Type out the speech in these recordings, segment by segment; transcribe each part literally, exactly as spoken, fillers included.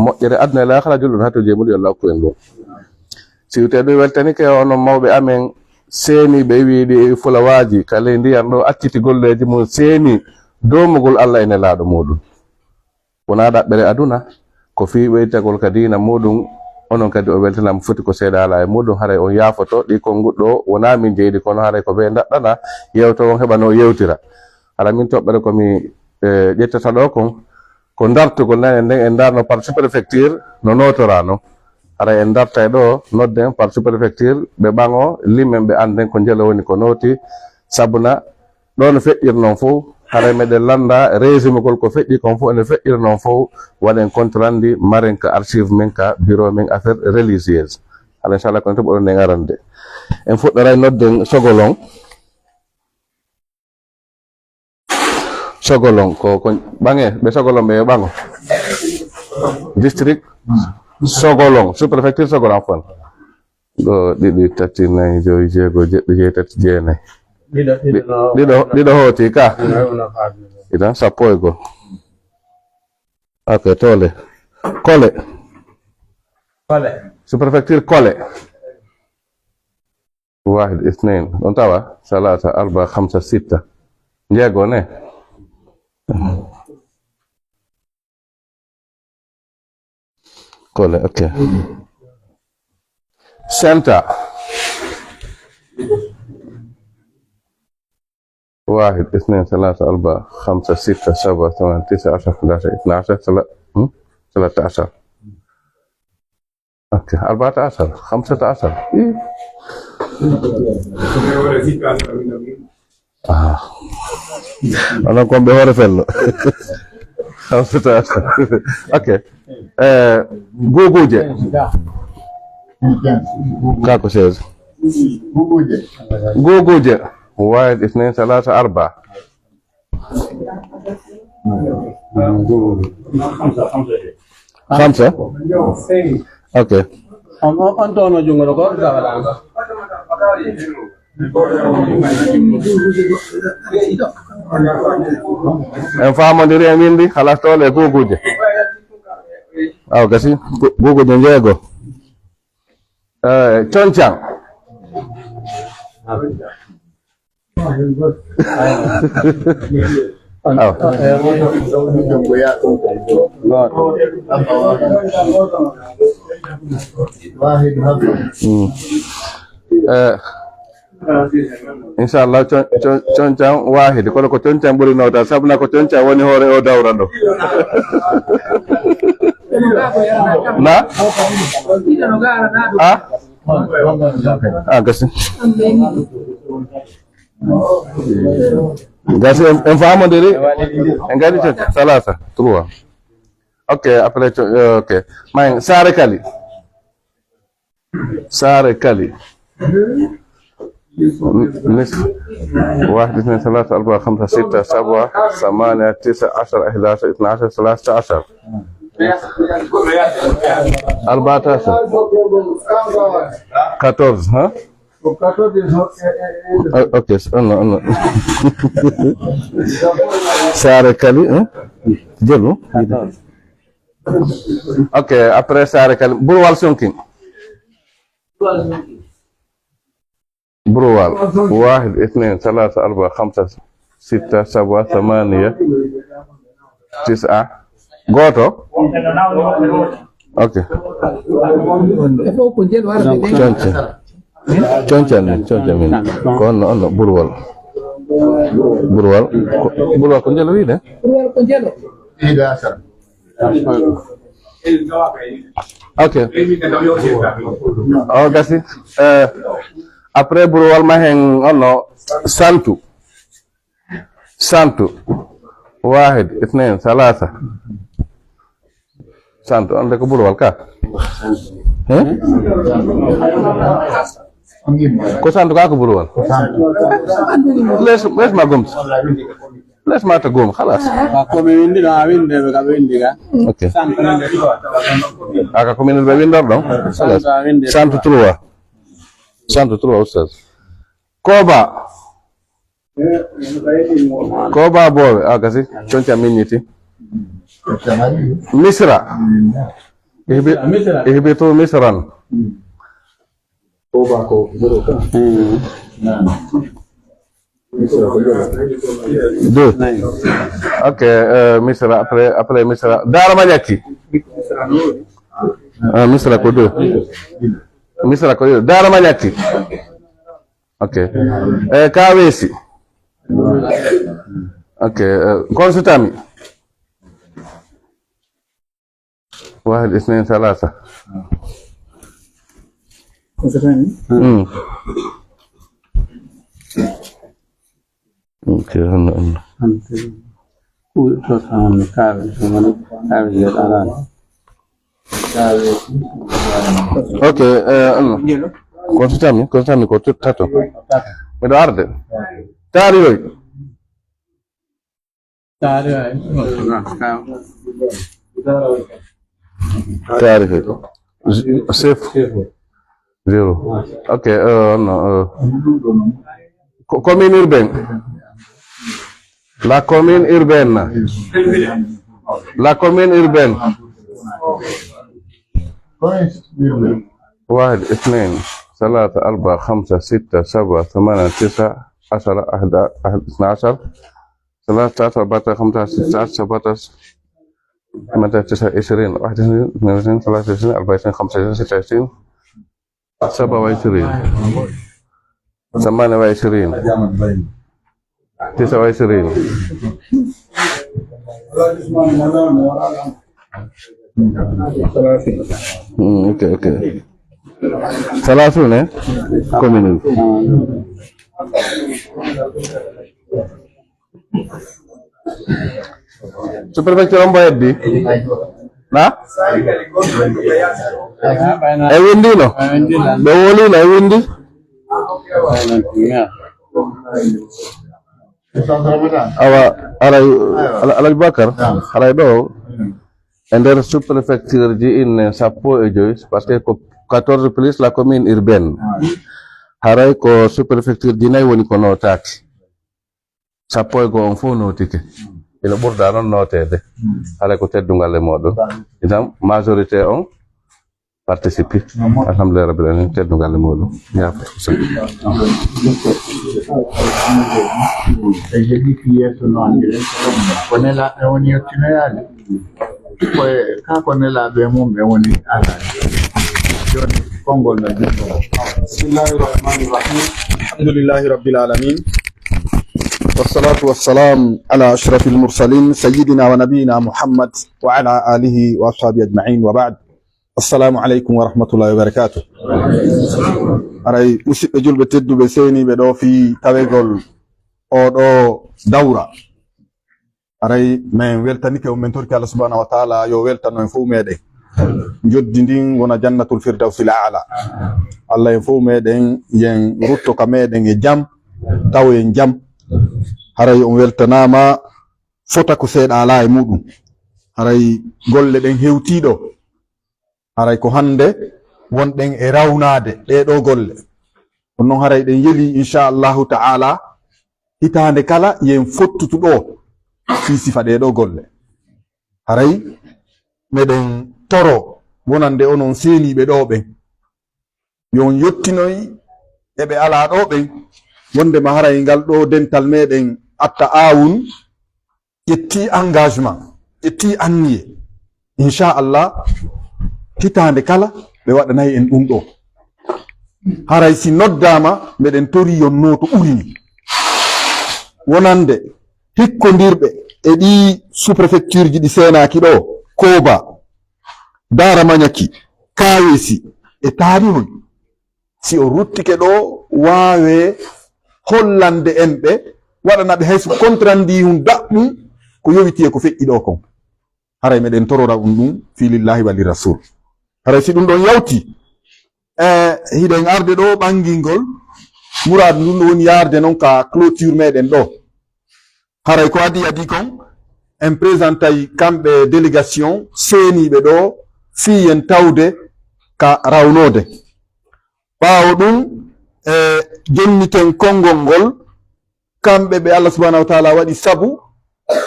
moƴƴere aduna e laakhara, julɗo haato jeemol, yo Allah okku en ɗum. Si wiyetee ɗum weltanike onon mawɓe amen seeniiɓe, wiiɗi fulawaaji ka ley ndiyan ɗo, acciti golleeji mum seeni doomugol Allah e Nelaaɗo muɗum. Wonaa ɗaɓɓere aduna, ko fii weytagol ka diina muɗum, onon kadi o weltanam foti ko seeɗa alaa e muɗum, haray on yaafoto ɗi konnguɗo wonaa min jeyi ɗi, kono haray ko ɓe ndaɗɗana yewto on heɓa no yewtira. Hara min toɓɓere ko mi, eh, ƴettata ɗo kon, ko dartugol nan en nden en darno par sous-préfecture no nootoraa non. Haray en dartay ɗo nodden par sous-préfecture, ɓe ɓaŋo limen ɓe annden ko njelo woni ko nooti, sabuna ɗo no feƴƴiri non fow, haray meɗen lannda résumé gol ko feƴƴi kon fow, ene feƴƴiri non fow, waɗen compte rendu maren ka archive men ka bureau men affaire religieuse. Hala inchallah ko en toɓɓoɗon nden arande. En fuɗɗoray nodden Sogolon. Sogolon, ko, ko ɓaŋe, ɓe Sogolon ɓe ɓaŋo. District Sogolon, sous-préfecture Sogolon, afwan. Ɗo, ɗiɗi, tati, nayi, jowi, jeego, jeɗɗi, jeetati, jeenayi. Ɗiɗo, ɗiɗo, no, ɗiɗo, ɗiɗo hooti ka? No, no, no. Idan, sappo e go'o. Ok, Tole. Kole. Kole. Sous-préfecture Kole. Wahid, isnain. On tawa? Salasa, arba, khamsa, sitta. Jeego ne? Kole, ok. Center. Wahid, isnain, salasa, arba, khamsa, sitta, saba, thaman, tisa, ashar, hadasha, itna ashar, sala-, hmm? Salata ashar. Ok, arbata ashar, khamsata ashar. Ih. Ah. Onon kon ɓe hoore fello. Khamsata ashar. Ok. Eh, guguje. Ka ko seize. Guguje. Wahid, isnain, salasa, arba. Khamsa? Ok. On, on, on ɗon o junngo ɗo ko? En faamondiri en winndi, halas, Tole e guguje. Awa, gasi, gu-, guguje jeego. Eh, Concan. Awa. Mm. Eh, inchallah, con-, con-, Concan Wahidi. Kono ko Concan ɓuri nawta, sabu na ko Concan woni hoore o dawra ɗo. Na? Ah? Ah, gasi. Gasi, en, en faamondiri. En ngari tati, salasa, trois. Ok, après, ok. May Saare Kali. Saare Kali. Nis-, wahid, isnain, salasa, arba, khamsa, sitta, saba, thamaniya, tisa, ashar, ihdashar, itnashar, salasata ashar. Arbaata ashar. Quatorze, ha? O-, ok, s-, oh non, oh non. Saare Kali, hein? Jelu? Ok, après Saare Kali, Burwal Sonkin. Burwal. Wahid, isnain, salasa, arba, khamsa, sitta, saba, thamaniya, tisa. Gooto? Ok. Conca. Conca min, conca min. Ko on, on, Burwal. Burwal. Ko, Burwal ko njelo wiide? Burwal ko njelo. Ok. O gasi. Eh, après Burwal ma hen onno Santu. Santu. Wahid, isnain, salasa. Santu, on de ko Burwal ka? Eh? Ko Santu ka ko Burwal? Les, les ma gomti. Les ma ta gom, khalas. Ka ko mi winndi ɗo, a winndi, ɓe ka winndi ka. Ok. Santu winndi ɗo. A ka ko min ɓe winndor ɗon? Khalas. Santu a winndi. Santu trois. Santu trois, Oustaz. Koba. Koba Bowe, a gasi, conca miññiti. Misra. Ihbi-, Misra, Misra. Ihbitu Misran. Hmm. Ko ba ko, ko ka. Hmm. Na'am. Misra ko. Deux. Nine. Ok, euh, Misra, après, après Misra. Dara Manyaki. Misra no. Ah, Misra ko deux. Misra ko deux. Dara Manyaki. Ok. Eh, Kawesi. Ok, eh, Konsutami. واحد، اثنين، ثلاثة. Konsutami? Hmm. Ok, on, on. Ante. Ku-, to tan kaawe, to woni kaawe je ɗaɗaani. Ok, eh, on. Konsutami, Konsutami ko tu-, tato. Miɗo arde. Taarihoy. Taarihoy. Taarihoy. Z-, chef. Zéro. Ok, euh, non, euh, co-, commune urbaine. La commune urbaine. La commune urbaine. واحد، اثنين، ثلاثة، أربعة، خمسة، ستة، سبعة، ثمانية، تسعة، عشرة، أحد، أحد، اثنا عشر، ثلاثة عشر، أربعة عشر، خمسة عشر، ستة عشر، سبعة عشر، ثمانية عشر، تسعة عشر، عشرين، واحد وعشرين، اثنين وعشرين، ثلاثة وعشرين، أربعة وعشرين، خمسة وعشرين، ستة وعشرين، سبعة وعشرين، ثمانية وعشرين، تسعة وعشرين. Hmm, ok, ok. Salasu ne? Commune. Sous-préfecture on mbo heddi? Na? E windino? Ɓe wolino e windi? Awa, aray, Ala-, Alhaji Bakar, aray ɗo, e nder sous-préfecture ji inne sappo e joy, parce que ko quatorze plus la commune urbaine. Haray ko sous-préfecture ji nayi woni ko nootaaki. Sappo e go'o on fof nootike. Ina ɓurda noon nooteede. Haray ko teddungal e mooɗon. Itam, majorité on participe. Alhamdulillah Rabbil Alamin, teddungal e mooɗon. Yaafo. E heɓi ko yeeso noon, ko nelaaɓe woni yettinoyaade. Ko e, kaa ko nelaaɓe mum ɓe woni alaa. Jooni konngol no jokkoroo. بسم الله الرحمن الرحيم. الحمد لله رب العالمين. والصلاة والسلام على أشرف المرسلين سيدنا ونبينا محمد وعلى آله وأصحابه أجمعين وبعد. Assalamu aleykum wa rahmatullahi wa barakatuh. Aray, musidɓe julɓe tedduɓe seeniiɓe ɗo fii tawegol oo ɗoo dawra. Aray, min weltanike on, min torki Allah subhanahu wa taala yo weltano en fof meɗen. Njoddi ndin wona jannatul firdawsil aala. Allah en fof meɗen yen rutto ka meɗen e jam, tawo en jam. Haray on weltanaama fota ko seeɗa alaa e muɗum. Haray golle ɗen hewtii ɗo. Haray ko hannde wonɗen e rawnaade ɗee ɗoo golle. Kono noon haray ɗen yeli, inchallahu ta'ala, hitaande kala yen fottutu ɗoo fii sifa ɗee ɗoo golle. Haray meɗen toro wonande onon seeniiɓe ɗoo ɓen, yo on yottinoy e ɓe alaa ɗoo ɓen, wonndema haray ngal ɗoo dental meɗen Atta Aawun ƴetti engagement, ƴetti anniye. Inchallah, hitaande kala ɓe waɗanay en ɗum ɗoo. Haray si noddaama, meɗen torii yon nooto ɓuri nii. Wonande hikkondirɓe e ɗii sous-préfecture ji ɗi seenaaki ɗoo, Kooba, Daara Mañaki, Kaweesi e Taarihoy. Si o ruttike ɗoo, waawee hollande en ɓe, waɗana ɓe hay so contrandi hun daɓɓum ko yowiti e ko feƴƴi ɗoo kon. Haray meɗen torora on ɗum fii lillahi wa li rasul. Haray si ɗum ɗon yawti, e hiɗen arde ɗoo ɓangingol, muraadu ndun ɗo woni yaarde non ka clôture meɗen ɗoo. Haray ko adii adii kon, en présentay kamɓe délégation seeniiɓe ɗoo fii yen tawde ka rawnoode. Ɓaawo ɗum, e jonniten konngol ngol, kamɓe ɓe Allah subhanahu wa taala waɗi sabu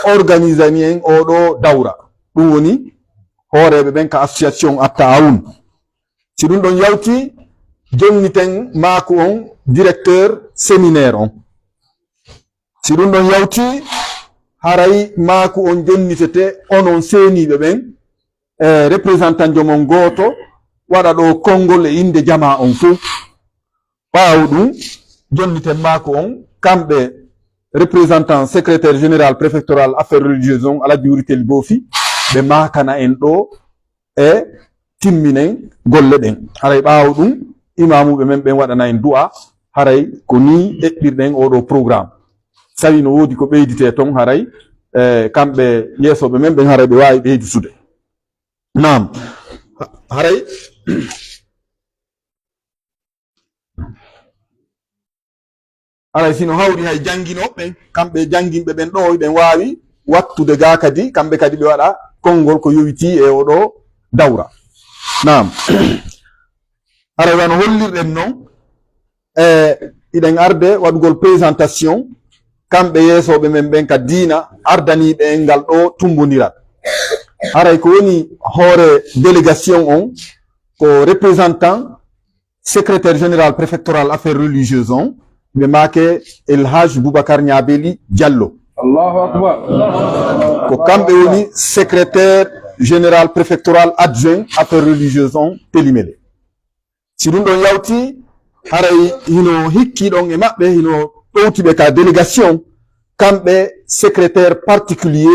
organisani en oo ɗoo dawra. Ɗum woni hooreeɓe ɓen ka association Attaawun. Si ɗum ɗon yawti, jonniten maaku on directeur séminaire on. Si ɗum ɗon yawti, haray maaku on jonnitete onon seeniiɓe ɓen, e représentant jo mon gooto waɗa ɗo konngol e innde jamaa on fow. Ɓaawo ɗum, jonniten maaku on, kamɓe représentant secrétaire général préfectoral affaires religieuses on, Alhaji Wuri Teli Boofi, ɓe maakana en ɗo e timminen golle ɗen. Haray ɓaawo ɗum, imaamuɓe men ɓen waɗana en du'a, haray ko nii eɓɓirɗen oo ɗoo programme. Tawi no woodi ko ɓeyditee ton, haray, e, kamɓe yeesooɓe men ɓen, haray ɓe waawi ɓeyditude. Naam. Haray, haray si no hawri hay jannginooɓe ɓen, kamɓe jannginɓe ɓen ɗoo, hiɓen waawi wattude gaa kadi, kamɓe kadi ɓe waɗa konngol ko yowitii e oo ɗoo dawra. Naam. Haray wano hollirɗen non, e, hiɗen arde waɗugol présentation, kamɓe yeesooɓe men ɓen ka diina, ardaniiɓe en ngal ɗoo tumbondiral. Haray ko woni hoore délégation on, ko représentant secrétaire général préfectoral affaires religieuses on, ɓe maake El Hadj Boubacar Niabeli Diallo. Allahu Akbar. Ko kamɓe woni secrétaire général préfectoral adjoint affaires religieuses on Telimele. Si ɗum ɗon yawti, haray hino hikki ɗon e maɓɓe, hino ɗowti ɓe ka délégation, kamɓe secrétaire particulier,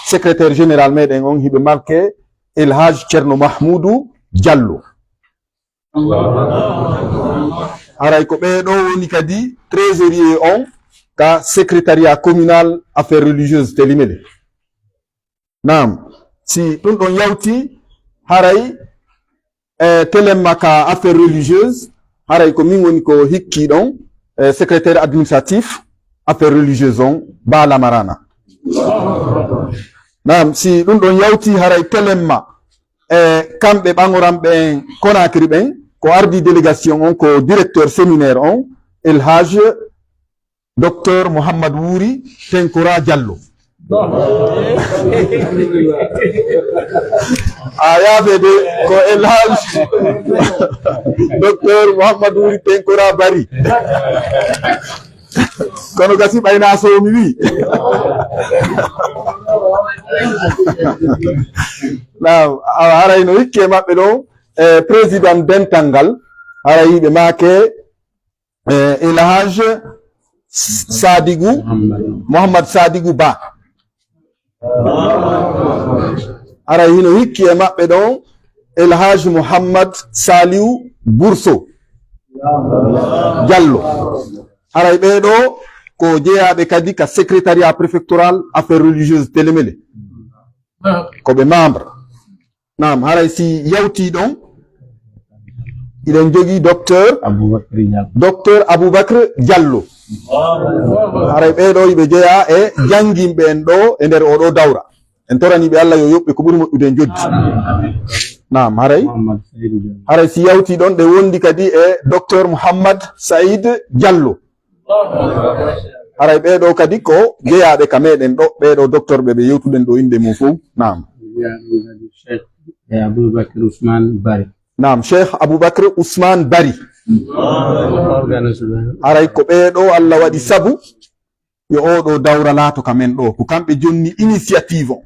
secrétaire général meɗen on, hiɓe maake El Hadj Cerno Mahmoudou Diallo. Haray ko ɓee ɗoo woni kadi trésorier on ka secrétariat communal affaires religieuses Telimele. Naam, si ɗum ɗon yawti, haray, e, telemma ka affaires religieuses, haray ko min woni ko hikki ɗon, e, secrétaire administratif affaires religieuses on, Ba Lamarana. Naam, si ɗum ɗon yawti, haray telemma, e, kamɓe ɓaŋoranɓe en Conakry ɓen, ko ardi délégation on ko directeur séminaire on, El Hadj Docteur Mouhammad Wuri Tenkora Diallo. A yaafe de, ko El Hadj Docteur Mouhammad Wuri Tenkora Bari. Kono gasi ɓayna so mi wi. Naam, awa haray no hikke maɓɓe ɗon, e, président dental ngal, haray ɓe maake, e, El Hadj Sadigu, Mouhammad Sadigu Ba. Haray hino hikki e maɓɓe ɗon El Hadj Mouhammad Saliu Bourso Diallo. Haray ɓee ɗoo ko jeyaaɓe kadi ka secrétariat préfectoral affaires religieuses Telemele. Ko ɓe membre. Naam, haray si yawtii ɗon, hiɗen jogii docteur, Aboubacry Diallo. Docteur Aboubacry Diallo. Haray ɓee ɗoo hiɓe jeyaa e jannginɓe en ɗoo e nder oo ɗoo dawra. En toranii ɓe Alla yo yoɓ ɓe ko ɓuri moƴƴude en joddi. Naam, haray. Mouhammad Saïd Diallo. Haray si yawtii ɗon, ɗe wondi kadi e docteur Mouhammad Saïd Diallo. Haray ɓee ɗoo kadi ko jeyaaɓe ka meɗen ɗoo, ɓee ɗoo docteur ɓe ɓe yewtuɗen ɗoo innde mum fow. Naam. Jeyaaɗo kadi Cheikh Aboubacry Ousmane Bari. Naam, Cheikh Aboubacry Ousmane Bari. Organisateur. Haray ko ɓee ɗoo Alla waɗi sabu yo oo ɗoo dawra laato ka men ɗoo. Ko kamɓe jonni initiative on.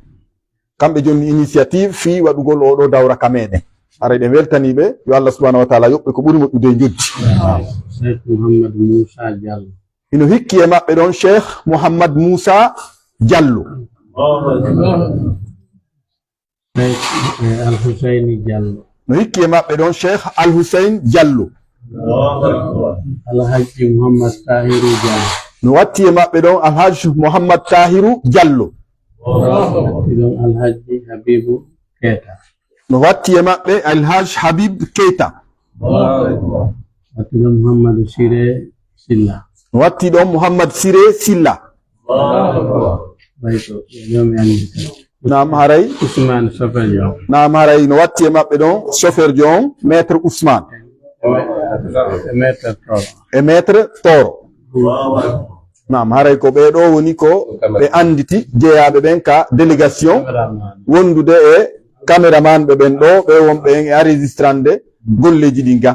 Kamɓe jonni initiative fii waɗugol oo ɗoo dawra ka meɗen. Haray ɓe weltanii ɓe, yo Allah subhanahu wa taala yoɓ ɓe ko ɓuri moƴƴude e njoddi. Cheikh Mouhammad Moussa Diallo. Hino hikki e maɓɓe ɗon Cheikh Mouhammad Moussa Diallo. Cheikh, eh, Al Husseini Diallo. No hikki e maɓɓe ɗon Cheikh Al Hussein Diallo. Alhaji Mouhammad Tahiru Diallo. No watti e maɓɓe ɗon Alhaji Mouhammad Tahiru Diallo. Watti ɗon Alhaji Habibu Keita. No watti e maɓɓe Alhaji Habib Keita. Watti ɗon Mouhamadou Siré Silla. No watti ɗon Mouhammad Siré Silla. Ɓay ko ɓe ɗon mi anndi tan. Naam, haray. Ousmane Soferjo. Naam, haray no watti e maɓɓe ɗon Soferjo on, Maître Ousmane. E me-, e Maître Toro. E Maître Toro. Naam, haray ko ɓee ɗoo woni ko ɓe annditi jeyaaɓe ɓen ka délégation wondude e caméraman ɓe ɓen ɗo, ɓe wonɓe en e enregistrande golleeji ɗin ga.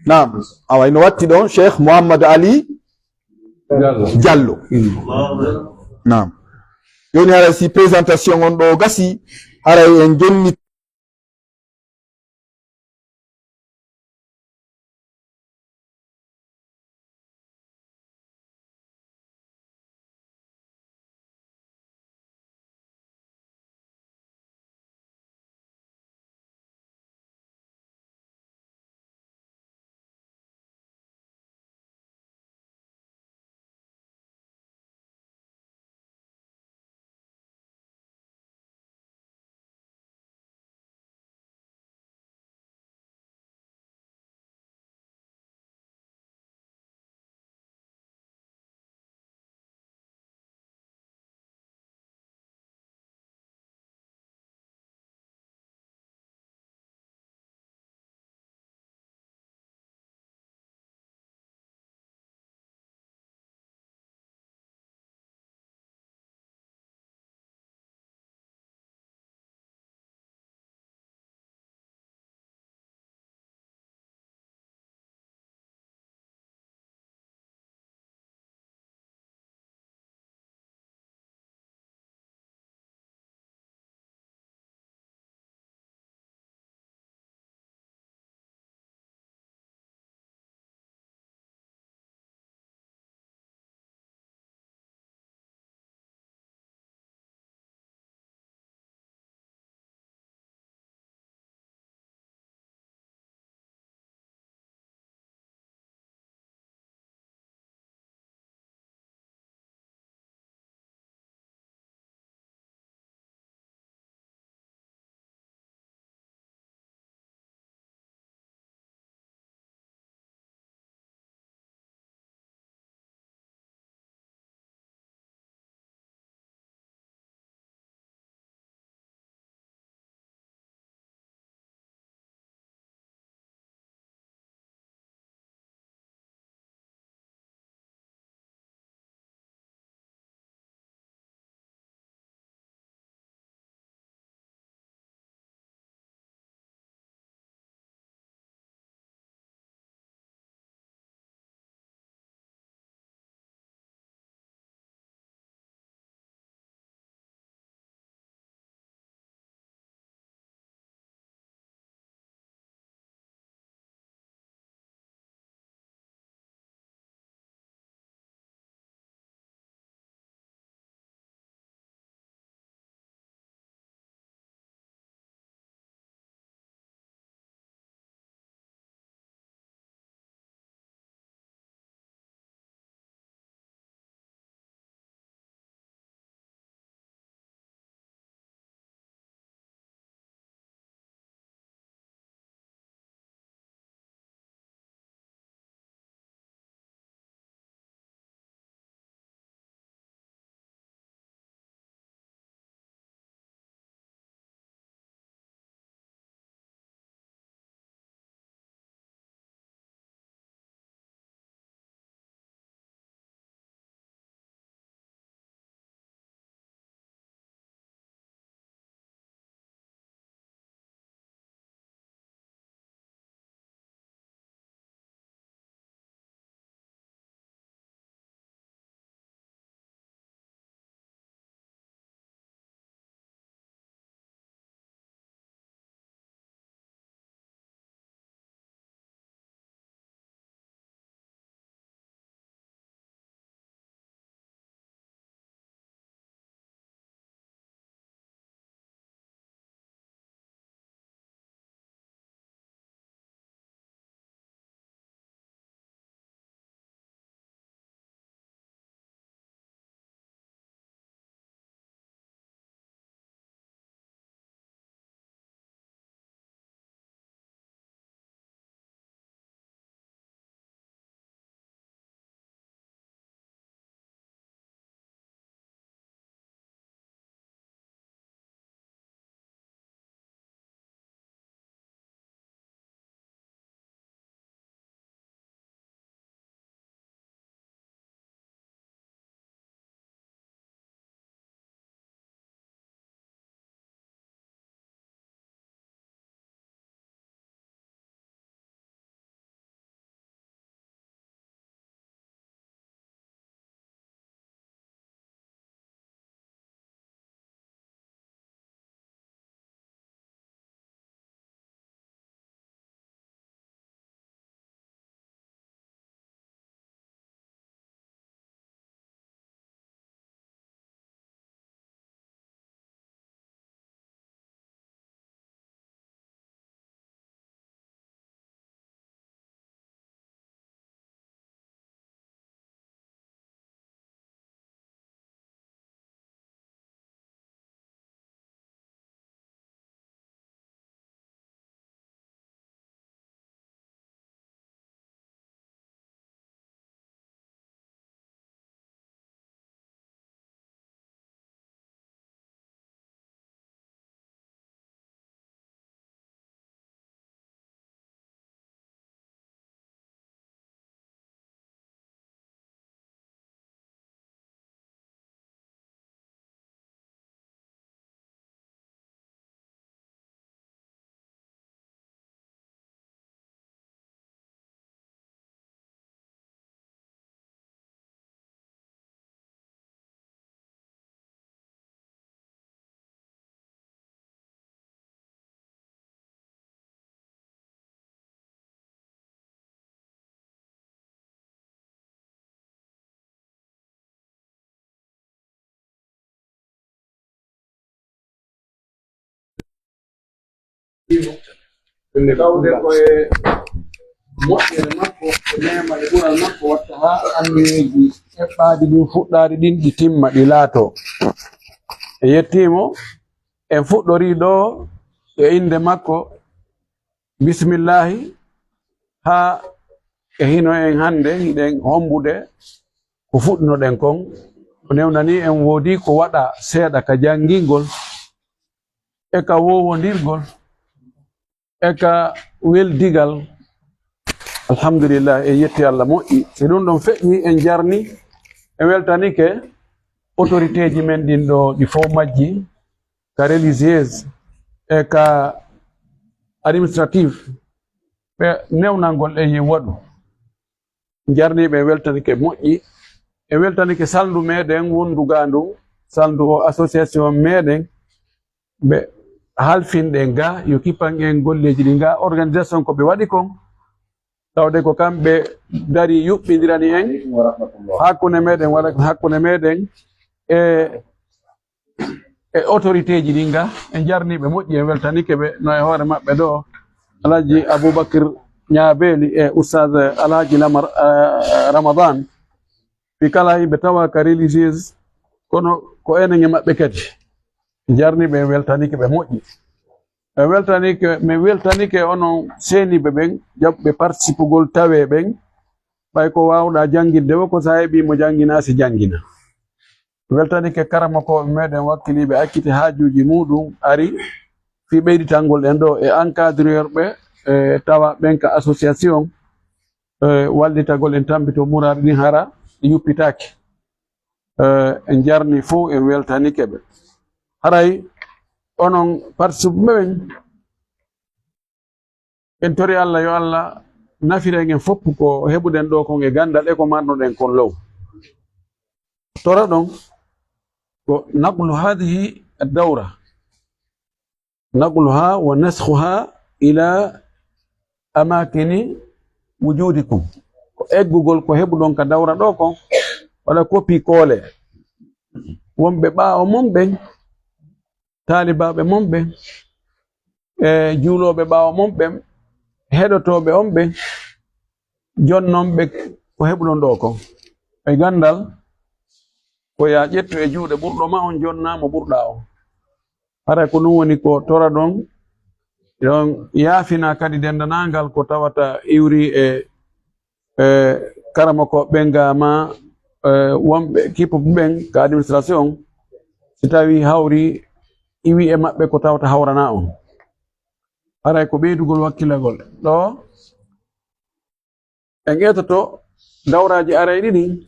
Naam, awa, ino watti ɗon Cheikh Mouhammad Ali Diallo. Naam. Jooni haray si présentation on ɗo gasi, haray en jonni. Tawde ko e moƴƴere makko, e neema e ɓural makko, watta haa anniyeeji eɓɓaaɗi ɗin, fuɗɗaaɗi ɗin, ɗi timma, ɗi laatoo. En yettii mo, en fuɗɗorii ɗoo e innde makko, bismillaahi, haa e hino en hannde hiɗen hommbude ko fuɗɗinoɗen kon. O newnanii en, woodii ko waɗaa seeɗa ka janngingol e ka woowondirgol e ka weldigal. Alhamdulillah, en yetti Allah moƴƴi. Si ɗum ɗon feƴƴi, en jarni, en weltanike autorité ji men ɗin ɗoo, ɗi fow majji, ka religieuse e ka administratif, ɓe newnangol en yen waɗu. Jarniiɓe, en weltanike moƴƴi, en weltanike salndu meɗen wondu ga ndu, salndu o association meɗen, ɓe halfinɗen ga yo kippan en golleeji ɗi ga, organisation ko ɓe waɗi kon, tawde ko kamɓe dari yuɓɓindirani en hakkunde meɗen, wala hakkunde meɗen e e autorité ji ɗin ga, en jarniiɓe moƴƴi, en weltanike ɓe, no e hoore maɓɓe ɗoo, Alhaji Aboubacry Ñaabeeli e Oustaz Alhaji Lamar, eh, Ramadan, ɓe kala yimɓe tawa ka religieuse, kono ko enen e maɓɓe kadi. En jarniiɓe, en weltanike ɓe moƴƴi. En weltanike, min weltanike onon seeniiɓe ɓen, jaɓɓe participugol tawee ɓen, ɓay ko waawɗaa jannginde o, ko sa heɓii mo janngina, si janngina. Weltanike karamokooɓe meɗen wakkiliiɓe acciti haajuuji muuɗum ari fii ɓeyditangol en ɗoo e encadreur ɓe, e tawa ɓen ka association, e wallitagol en tampito muraadi ɗin hara ɗi yuppitaaki. E, en jarni fow, en weltanike ɓe. Haray onon participant ɓen, en tori Allah yo Allah nafira en fow ko heɓuɗen ɗoo kon e ganndal e ko marnoɗen kon law. Toroɗon ko naqlu haadihi ad-dawra, naqluha wa naskhuha ila amakini wujudikum. Ko eggugol ko heɓuɗon ka dawra ɗoo kon, waɗa copie coller. Wonɓe ɓaawo mon ɓen, taalibaaɓe mon ɓen, e juulooɓe ɓaawo mon ɓen, heɗotooɓe on ɓen, jonnon ɓe ko heɓuɗon ɗoo kon. E ganndal, ko yaa ƴettu e juuɗe ɓurɗo ma on, jonnaa mo ɓurɗaa on. Haray ko ɗum woni ko toraɗon, ɗon yaafina kadi denndaangal ko tawata iwri e e karamoko ɓen ga ma, e wonɓe kippop ɓen ka administration, si tawi hawri iwi e maɓɓe ko tawata hawrana on. Haray ko ɓeydugol wakkilagol. Ɗoo, en ƴeetoto dawraaji arayɗi ɗin,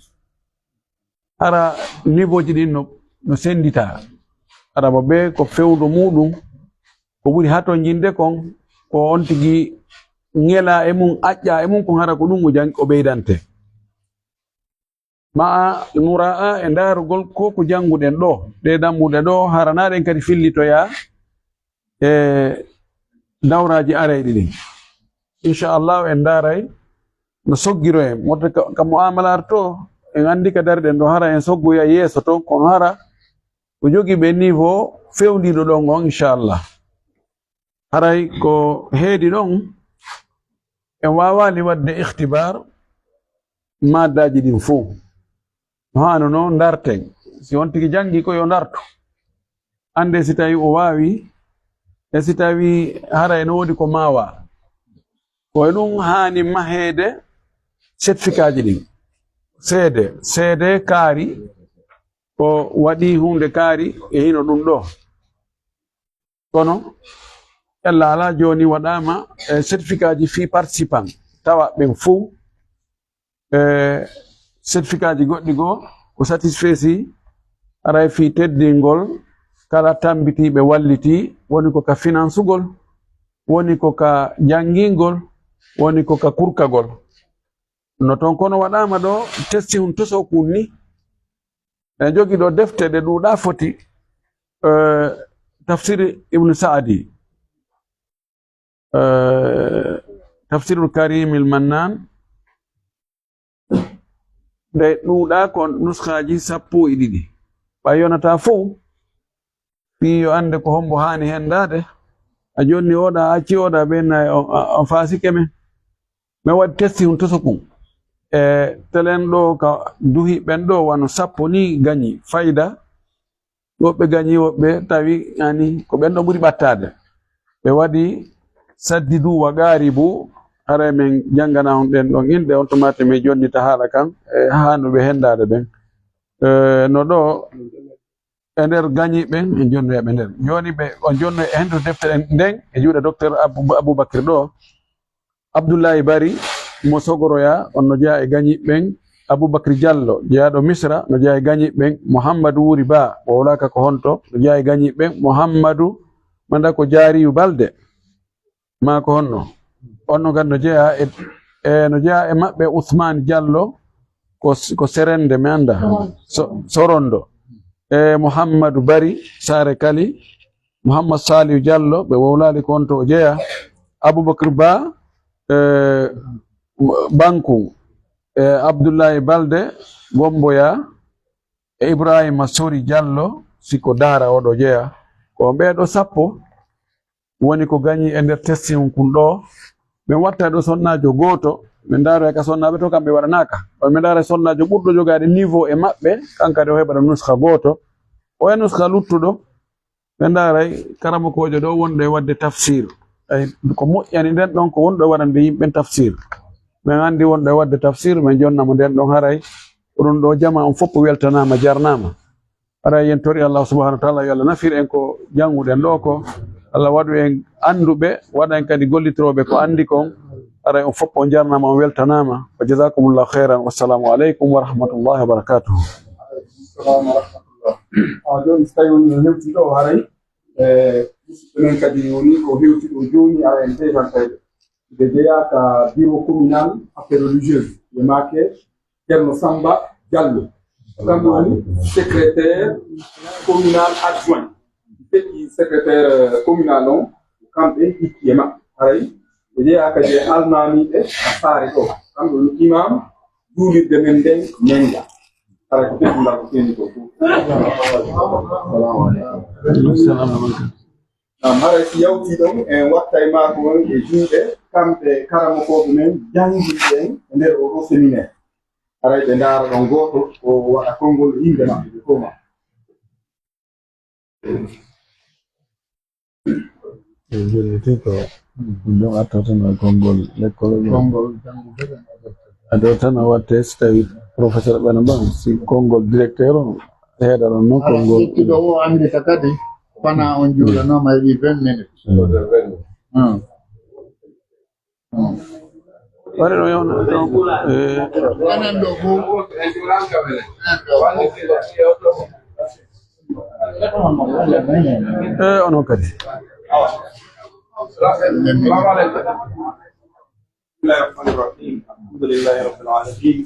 hara niveau ji ɗin no, no sennditaa. Hara mo ɓe ko fewndo muuɗum, ko ɓuri hatonjinde kon, ko on tigi ŋela e mum, aƴƴa e mum, kon hara ko ɗum o jang-, o ɓeydante. Ma a mura'a e ndaarugol ko, ko jannguɗen ɗoo, ɗee dammuɗe ɗoo, hara na ɗen kadi fillitoyaa e dawraaji arayɗi ɗin. Inchallahu, en ndaaray no soggiro en. Wonta ka, ka mu'amalaat to, en anndi ka darɗen ɗoo, hara en soggoya yeeso ton, kono hara ko jogii ɓe niveau fewndiiɗo ɗon on, inchallah. Haray ko heedi ɗon, en waawaali waɗde ikhtibar maaddaaji ɗin fow. No haano non, ndarten. Si on tigi janngi ko yo ndartu. Annde si tawi o waawi, e si tawi hara ene woodi ko maawa. Ko e ɗum haani maheede certificat ji ɗin. Seede, seede kaari ko waɗi huunde kaari e hino ɗum ɗoo. Kono, ella alaa jooni waɗaama, e certificat ji fii participant. Tawa ɓen fow, e certificat ji goɗɗi goo, ko satisfait si aray fii teddingol kala tambitiiɓe wallitii, woni ko ka finansugol, woni ko ka janngingol, woni ko ka kurkagol. No ton kono waɗaama ɗoo, testi hun tosoo kun ni. En jogi ɗoo defte ɗe ɗuuɗaa foti, eh, Tafsir Ibn Sa'di, eh, Tafsirul Karim il Mannan, ɗe ɗuuɗaa ko nuskaaji sappo e ɗiɗi. Ɓay yonataa fow, fii yo annde ko hombo haani henndaade, A jonni oɗa, a acci oɗa, ɓen na on, on faasike men. Men waɗi testi hun toso kun. E telen ɗo ka duhi ɓen ɗo wano sappo ni gañi fayda. Woɓɓe gañi, woɓɓe tawi ani ko ɓen ɗo ɓuri ɓattaade. Ɓe waɗi saddidu wa gaaribu, haray men janngana on ɗen ɗon inɗe, on tuma te men jonnita haala kan, e haanuɓe henndaade ɓen. E, no ɗo, e nder gañi ɓen, en jonnoya ɓe nder. Jooni ɓe, on jonno e hento deftere nden e juuɗe Docteur Abou-, Aboubacry ɗo. Abdoulaye Bari mo Sogoroya, on no jeyaa e gañi ɓen. Aboubacry Diallo, jeyaaɗo Misra, no jeyaa e gañi ɓen. Mouhammadou Wuri Ba, o wolaaka ko honto, no jeyaa e gañi ɓen. Mouhammadou, manda ko Jaariyu Balde, maa ko honno? On no gandi no jeyaa e, e, no jeyaa e maɓɓe Ousmane Diallo, ko, ko Serende, mi annda. So-, Sorondo. E Mouhammadou Bari, Saare Kali, Mouhammad Saliou Diallo, ɓe wowlaali ko on to o jeyaa. Aboubacry Ba, e, Banku, e, Abdoulaye Balde, Gomboya, e Ibrahima Sori Diallo, si ko Daara oɗo jeyaa. Ko ɓee ɗo sappo woni ko gañi e nder testing kun ɗo. Min watta ɗo sonnaajo gooto, min ndaara ka sonnaaɓe to kamɓe waɗanaaka. On min ndaara sonnaajo ɓurɗo jogaade niveau e maɓɓe, kankadi o heɓata nuskha gooto. O e nuskha luttuɗo, ɓe ndaaray karamokoojo ɗo wonɗo e waɗde tafsir. Ay, ko moƴƴani nden ɗon ko wonɗo e waɗande yimɓe tafsir. Min anndi wonɗo e waɗde tafsir, min jonna mo nden ɗon haray. Ko ɗum ɗo jama on fof weltanaama, jarnaama. Haray yen tori Allah subhanahu wa ta'ala yo Allah nafir en ko jannguɗen ɗo ko. Allah waɗu en annduɓe, waɗa en kadi gollitirooɓe ko anndi kon. Haray on fof on jarnaama, on weltanaama. Wa jazakumullahu khairan. Wassalamu alaikum wa rahmatullahi wa barakatuh. Aleykum salam wa rahmatullah. A jooni so tawi woni no hewti ɗo haray, e, musidɓe men kadi woni ko hewti ɗo jooni, ara en teetan tawi. Ɓe jeyaa ka bureau communal affaires religieuses, ɓe maake Ceerno Samba Diallo. Kanko woni secrétaire communal adjoint. Feƴƴi secrétaire, euh, communal on, kamɓe hikki e maɓɓe. Haray ɓe jeyaa kadi e almaamiiɓe a saare ɗo. Kanko woni imam juulirde men nden, men ga. Haray ko teddungal ko feeñi ko fof. Assalamu aleykum. Naam, haray si yawtii ɗon, en watta e maako on e juuɗe, kamɓe karamokooɓe men, jannginɓe en e nder oo ɗoo séminaire. Haray ɓe ndaara ɗon gooto, o waɗa konngol innde maɓɓe, ɓe koma. E jonniti ko ɗum artata no konngol lekkol ngol. Konngol janngude ɓe. Ado tan a watte so tawi professeur ɓe no mbaɗa, si konngol directeur on heeɗa ɗon non. Ala konngol. Sikkiɗo o anndita kadi, kono on juulanooma heɓi vingt minutes. Mm. Hmm. Waɗi ɗo yewna ɗo. Eh. Enen ɗo fof. Eh, onon kadi. بسم الله الرحمن الرحيم. الحمد لله رب العالمين.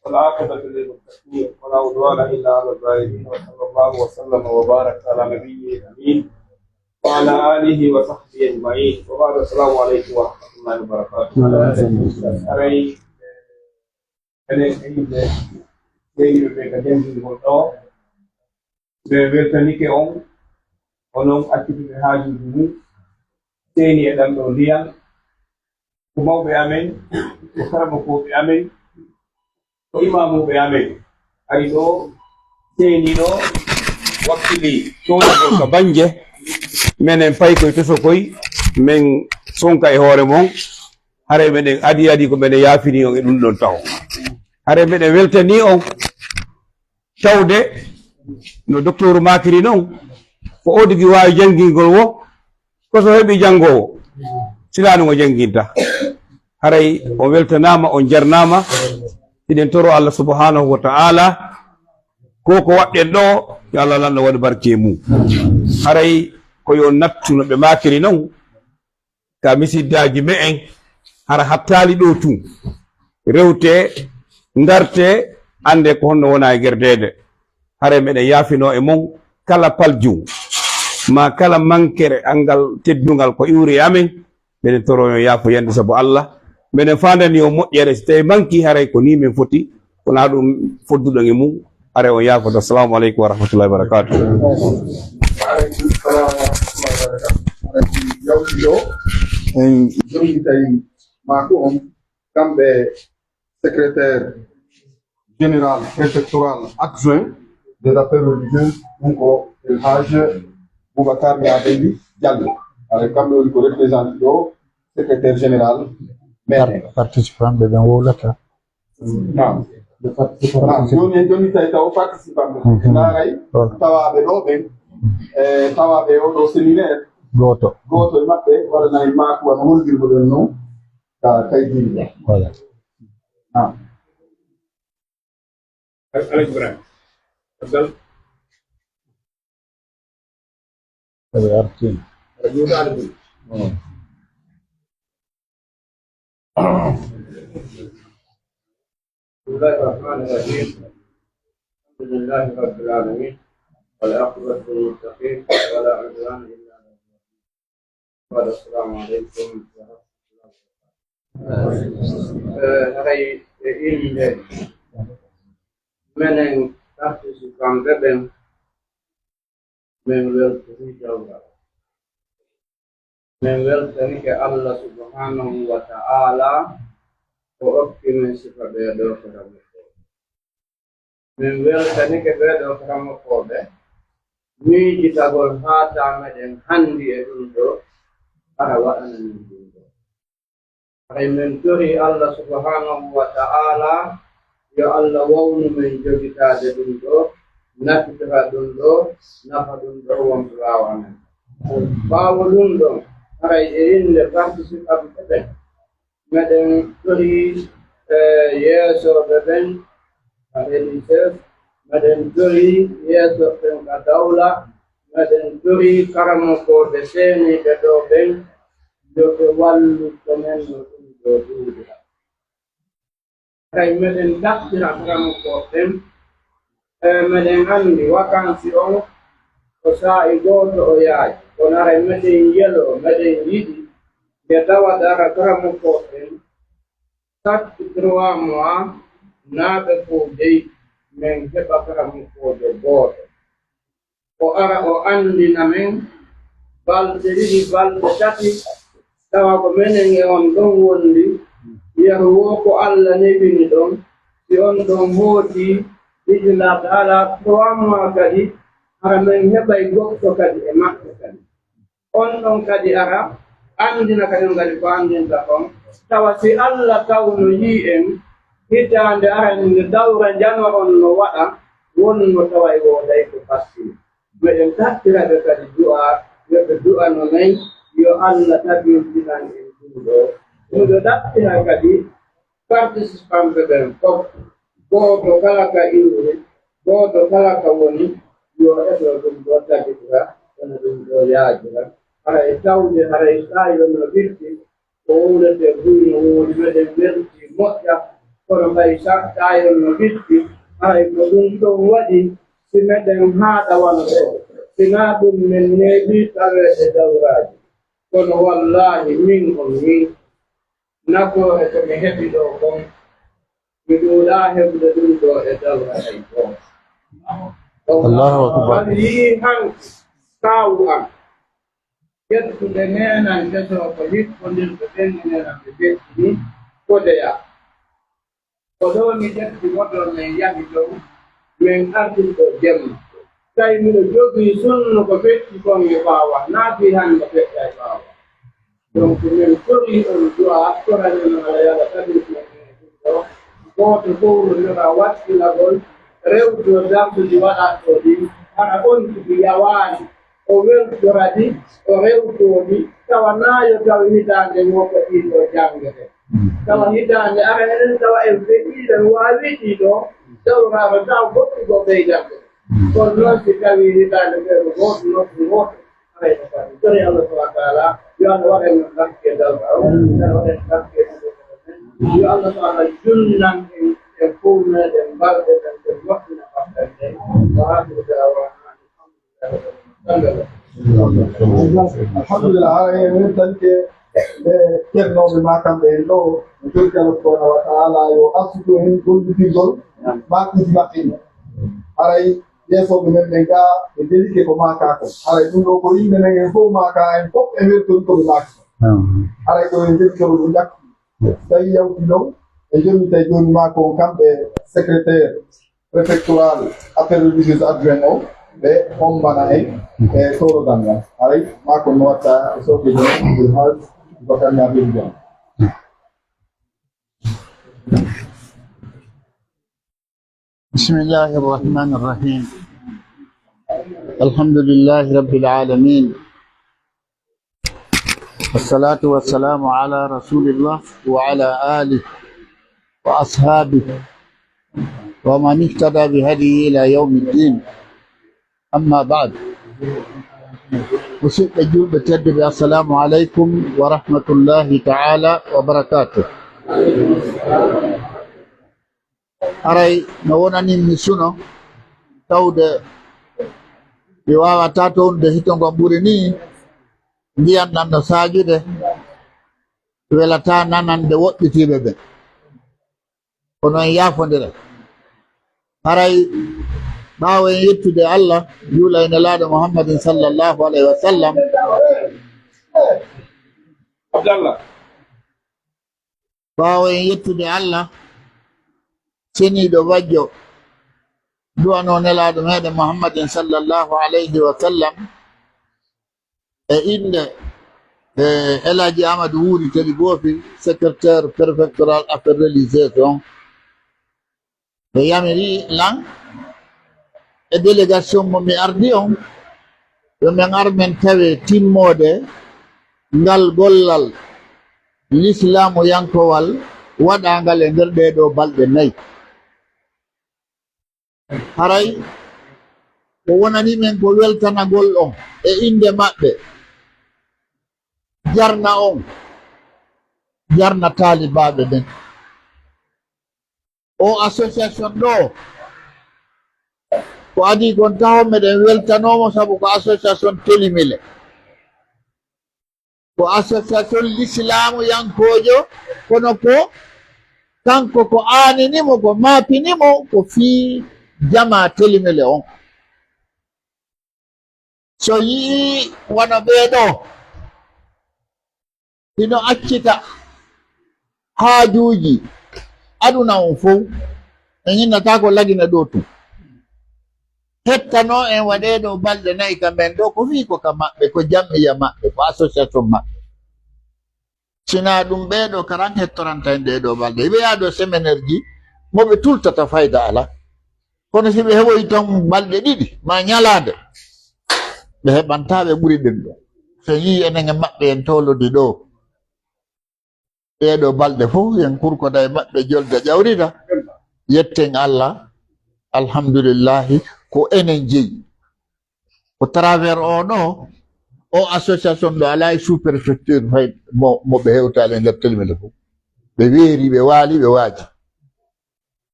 والعاقبة للمتقين. ولا عدوان إلا على الظالمين. وصلى الله وسلم وبارك على نبيه الأمين. وعلى آله وصحبه أجمعين. وبعد، السلام عليكم ورحمة الله وبركاته. Haray, enen e yimɓe ɓe, ɓe ka janngingol ɗo, ɓe weltanike on, onon accuɓe ɓe haajuuji mum, seeni e ɗan ɗo ndiyan, ko mawɓe amen, ko karamokooɓe amen, ko imaamuuɓe amen. Ari ɗo, seeni ɗo, wakkili coodagol ka bannge, menen pay koy toso koy, men sonka e hoore mon, haray meɗen adi adi ko meɗen yaafini on e ɗum ɗon taho. Haray meɗen weltanii on, tawde no doktooru maakiri noon, ko oodigi waawi janngingol wo, ko so heɓi janngoowo, silaa no ngo jannginta. Haray on weltanaama, on jarnaama. Hiɗen toro Allah subhanahu wa ta'ala, ko ko waɗɗen ɗo, yo Allah lanɗo waɗu barke mum. Haray ko yo nattu no ɓe maakiri noon, ka misiddaaji me'en, hara hattaali ɗo tun. Rewte, ngarte, annde ko honno wona e gerdeede. Haray meɗen yaafinoo e mon kala paljum, maa kala mankere anngal teddungal ko iwri e amen, meɗen toro yo yaafo yande sabu Allah. Meɗen faandani on moƴƴere, so tawi manki haray ko ni men foti, kono ɗum fodduɗon e mum, haray on yaafoto. Assalamu aleykum wa rahmatullahi wa barakatuh. Yawti ɗo, en jonngitay maako on, kamɓe secrétaire général préfectoral adjoint des affaires religieuses, ɗum ko El Hadj Boubacar Niabendi Diallo. Ara kamɓe woni ko représenté ɗo secrétaire général maire. Participant ɓe ɓen wowlata. Naam. Naam, jooni en jonnitay taw participant ɓe. Mhm. Ndaaray tawaaɓe ɗo ɓen, e tawaaɓe e oɗo séminaire. Gooto. Gooto e maɓɓe waɗana en maaku wano holdirno ɗen non ka kay diine. Voilà. Naam. Al-, Alhaji Ibrahima. Abdal. Aɓe arti. Aɗa juuta Alhaji. بسم الله الرحمن الرحيم. الحمد لله رب العالمين. والعاقبة للمتقين ولا عدوان إلا على الظالمين. Wala, assalamu aleykum wa rahmatullahi wa barakatuh. Eh, haray e innde menen participant ɓe ɓen, men weltori Jawra. Men weltanike Allah subhanahu wa ta'ala, o okki men sifa ɓee ɗoo ko ɗaɓɓude. Min weltanike ɓee ɗoo karamokooɓe miijitagol haa taa meɗen hanndi e ɗum ɗoo, ara waɗana min ɗum ɗoo. Haray min torii Allah subhanahu wa ta'ala, yo Allah wownu men jogitaade ɗum ɗoo, nafitora ɗum ɗoo, nafa ɗum ɗoo wonɓe ɓaawo amen. Ɓaawo ɗum ɗoo, haray e innde participant ɓe ɓen, meɗen torii, eh, yeesooɓe ɓen ka religieux, meɗen torii yeesooɓe ɓen ka dawla, meɗen torii karamokooɓe seeniiɓe ɗoo ɓen, yo ɓe wallu to men no ɗum ɗoo ɗuuɗira. Kay meɗen ɗaɓɓira karamokooɓe ɓen, e meɗen anndi wakansi on ko saa'i gooto o yaaji, kono haray meɗen yeloo, meɗen yiɗi nde tawata hara karamokooɓe ɓen chaque trois mois naa ɓe fow dey men heɓa karamokoojo gooto. O ara o anndina men balɗe ɗiɗi, balɗe tati, tawa ko menen e on ɗon wondi, yeru woo ko Alla neɓini ɗon, si on ɗon hooti, ijlaa taala trois mois kadi, hara men heɓay goɗɗo kadi e maɓɓe kadi. On ɗon kadi ara, anndina kadi on kadi ko anndinta kon. Tawa si Alla tawno yii en, hitaande arande nde dawra njano on no waɗa, wonno tawa e wooday ko fassini. Meɗen tattira ɓe kadi du'a, yo ɓe du'ano men, yo Alla tabintinan en ɗum ɗoo. Miɗo ɗaɓɓira kadi participant ɓe ɓen fof, gooto kala ka iwri, gooto kala ka woni, yo eto ɗum ɗoo tabitira, kono ɗum ɗoo yaajira. Haray tawde, haray saa'i on no ɓitti, ko wowletee buy no woodi, meɗen weltii moƴƴa, kono mbay sa-, saa'i on no ɓitti, haray ko ɗum ɗon waɗi, si meɗen haaɗa wano ɗoo, si naa ɗum men neeɓi taweede dawraaji, kono wallaahi min on min, nafoore ko mi heɓi ɗoo kon, mi ɗuuɗaa heɓude ɗum ɗoo e dawra hay gooto. Allahu akbar. Kadi yi'i han kaawu an, ƴettuɓe neenan keso ko hikkondirɓe ɓen e neenan ɓe ƴetti ni, kodeya. Ko ɗoo mi ƴetti moto men yahi dow, men arti ɗoo jemma. Tawi miɗo jogii sunno ko feƴƴi kon e ɓaawo, naa fii hannde feƴƴa e ɓaawo. Donc, min torii on du'a, toranen on Alla yo Alla tabintin en e ɗum ɗoo. Gooto fof no jogii wakkilagol, rewtoo darsuuji waɗaɗo ɗin, hara on tigi yawaani, o weltora ɗi, o rewtoo ɗi, tawa naa yo taw hitaande woo ko ɗin ɗoo janngete. Tawa hitaande ara enen tawa en feƴƴii, en waawii ɗii ɗoo, dawraama taw goɗɗi goo ɓeydande. Kono noon si tawii hitaande feere gooto, nokku gooto, Sori Allah subhanahu wa ta'ala, yo Allah waɗan en barke e dawra o, yo Allah waɗan en barke e dawra o. Yo Allah subhanahu wa ta'ala junnan en e fow meɗen mbalɗe men, en moƴƴina ɓamɗe men. Wa akhiru da'wana alhamdulillahi rabbil alamin. Alhamdulillah, hara en weltanike ɓe ceernooɓe maa kamɓe en ɗoo, en torike Allah subhanahu wa ta'ala yo arsutu en gollitirgol maa kisi maɓɓe. Haray yeesooɓe men ɓen gaa, ɓe ndelike ko maakaa kon. Haray ɗum ɗoo ko innde men en fof maakaa, en fof en weltori ko ɓe maaki kon. Haray ko en weltori ɗum ƴakku. Tawi yawti noon, en jonnitay jooni maa ko kamɓe secrétaire préfectoral affaires religieuses adjoint o, ɓe ommana en e torogal ngal. Haray maa ko no watta e sooke joom Abdoul Haj Boubacar Niang Beli Diagne. بسم الله الرحمن الرحيم. الحمد لله رب العالمين. والصلاة والسلام على رسول الله وعلى آله وأصحابه ومن اهتدى بهديه إلى يوم الدين. أما بعد. Musidɓe julɓe tedduɓe, السلام عليكم ورحمة الله تعالى وبركاته. Haray no wonani mi suno tawde mi waawataa townude hito ngo ɓuri nii, ndiyan ɗan no saajude, welataa nanande woɗɗitiiɓe ɓen. Kono en yaafondira. Haray ɓaawo en yettude Allah, juula e Nelaaɗo Muhammadin sallallahu alayhi wa sallam, Abdallah. Ɓaawo en yettude Allah, seniiɗo bajjo, du'anoo Nelaaɗo meɗen Muhammadin sallallahu alayhi wa sallam, e innde, e El Hadji Amadou Wuri Tali Boofi, secrétaire préfectoral affaires religieuses on, ɓe yamiri lan e délégation mo mi ardi on, yo men ar men tawe timmoode ngal gollal lislaamu yankowal waɗaangal e nder ɗee ɗoo balɗe nayi. Haray ko wonani men ko weltanagol on e innde maɓɓe, jarna on, jarna taalibaaɓe ɓen. O association ɗoo, ko adii kon taho meɗen weltanoomo, sabu ko association telimile. Ko association lislaamu yankoojo, kono ko kanko ko aanini mo, ko maapini mo, ko fii jamaa telimile on. So yi'ii wano ɓee ɗoo, hino accita haajuuji aduna on fow, en innata ko Lagine ɗoo tun. Hettanoo en waɗee ɗoo balɗe nayi ka men ɗoo, ko fii ko ka maɓɓe, ko jammiya maɓɓe, ko association maɓɓe. Sinaa ɗum ɓee ɗoo karan hettoranta en ɗee ɗoo balɗe. Hiɓe yaha ɗoo semineerji mo ɓe tultata fayda alaa. Kono si ɓe heɓoyi ton balɗe ɗiɗi maa ñalaande, ɓe heɓantaa ɓe ɓuri ɗen ɗoo. So yii enen e maɓɓe en towlodi ɗoo, ɗee ɗoo balɗe fow en kurkoda e maɓɓe jolda ƴawrida. Yetten Allah, alhamdulillahi, ko enen jeyi. Ko travers o ɗoo, o association ɗoo alaa e sous-préfecture fay mo, mo ɓe hewtaali e nder telimele fow. Ɓe weeri, ɓe waali, ɓe waaji.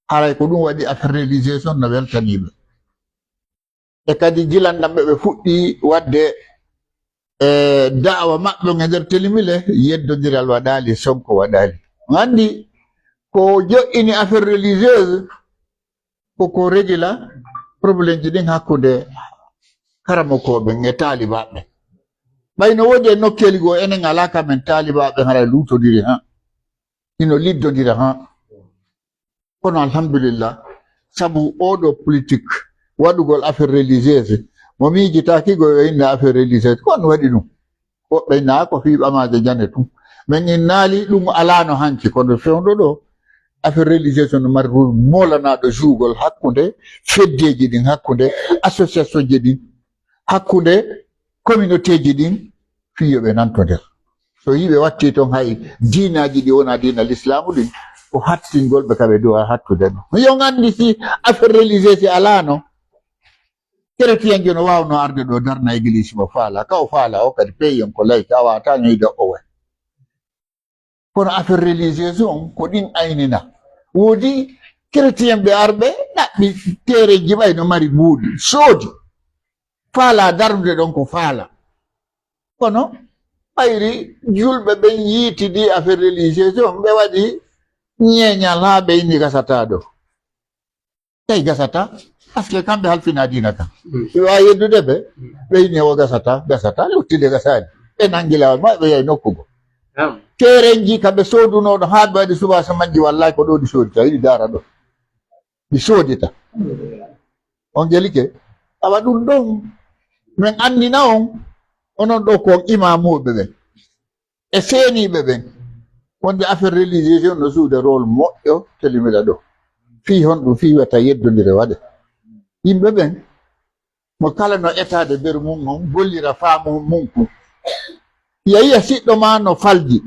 Haray ko ɗum waɗi affaire religieuse on no weltanii ɓe. E kadi gilandam ɓe, ɓe fuɗɗii waɗde, e, da'awa maɓɓe on e nder telimile, yeddondiral waɗaali, Sonko waɗaali. On anndi ko jo'ini affaire religieuse, ko ko régila problème ji ɗin hakkunde karamokooɓe e taalibaaɓe. Ɓay no woodi e nokkeeli goo, enen alaa ka men taalibaaɓe hara luutondiri han. Hino liddondira han. Kono alhamdulillah, sabu oo ɗoo politique waɗugol affaire religieuse, mo miijitaaki goo yo inna affaire religieuse, ko on waɗi ɗum? Woɓɓe inna ko fii ɓamaade jane tun. Men innaali ɗum alaano hanki, kono fewndo ɗoo, affaire religieuse no mari rôle moolanaaɗo jouugol hakkunde feddeeji ɗin, hakkunde association ji ɗin, hakkunde communauté ji ɗin, fii yo ɓe nantondir. So yii ɓe watti ton hay diinaaji ɗi wonaa diina lislaamu ɗin, ko hattingol ɓe ka ɓe duwa hattude no. Yo ngandi si affaire religieuse si alaano, chrétien jo no waawnoo arde ɗoo darna église mo faala, ka o faala o kadi peyi on ko layka, a waawataa ñoyde o way. Kono affaire religieuse on, ko ɗin aynina. Woodi chrétien ɓe arɓe, ɗaɓɓi teereeji ɓay no mari mbuuɗi, soodi. Faala darnude ɗon ko faala. Kono ɓayri julɓe ɓen yiitidi affaire religieuse on, ɓe waɗi ñeeñal haa ɓe inni gasataa ɗoo. Tawi gasataa. Parce que kamɓe halfina diina kan. Mm. Ɓe waawi yeddude ɓe, mm, ɓe ini o gasata, gasata, luttide gasaani. Ɓe nangi laawol maɓɓe, ɓe yahi nokku goo. Naam. Terenji ka ɓe soodunoo ɗo haa ɓe waɗi subaa samanji, wallahi ko ɗo ɗi soodita, hiɗi daara ɗo. Ɗi soodita. On gelike? Awa ɗum ɗon, min anndina on, onon ɗo ko on imaamuuɓe ɓen. E seeniiɓe ɓen, wonde affaire religieuse on no jouer rôle moƴƴo, telimira ɗo. Fii honɗum? Fii wata yeddondire waɗe. Yimɓe ɓen, mo kala no etaade beru mum on, gollira faamu mum kun. Yahiya siɗɗo ma no falji.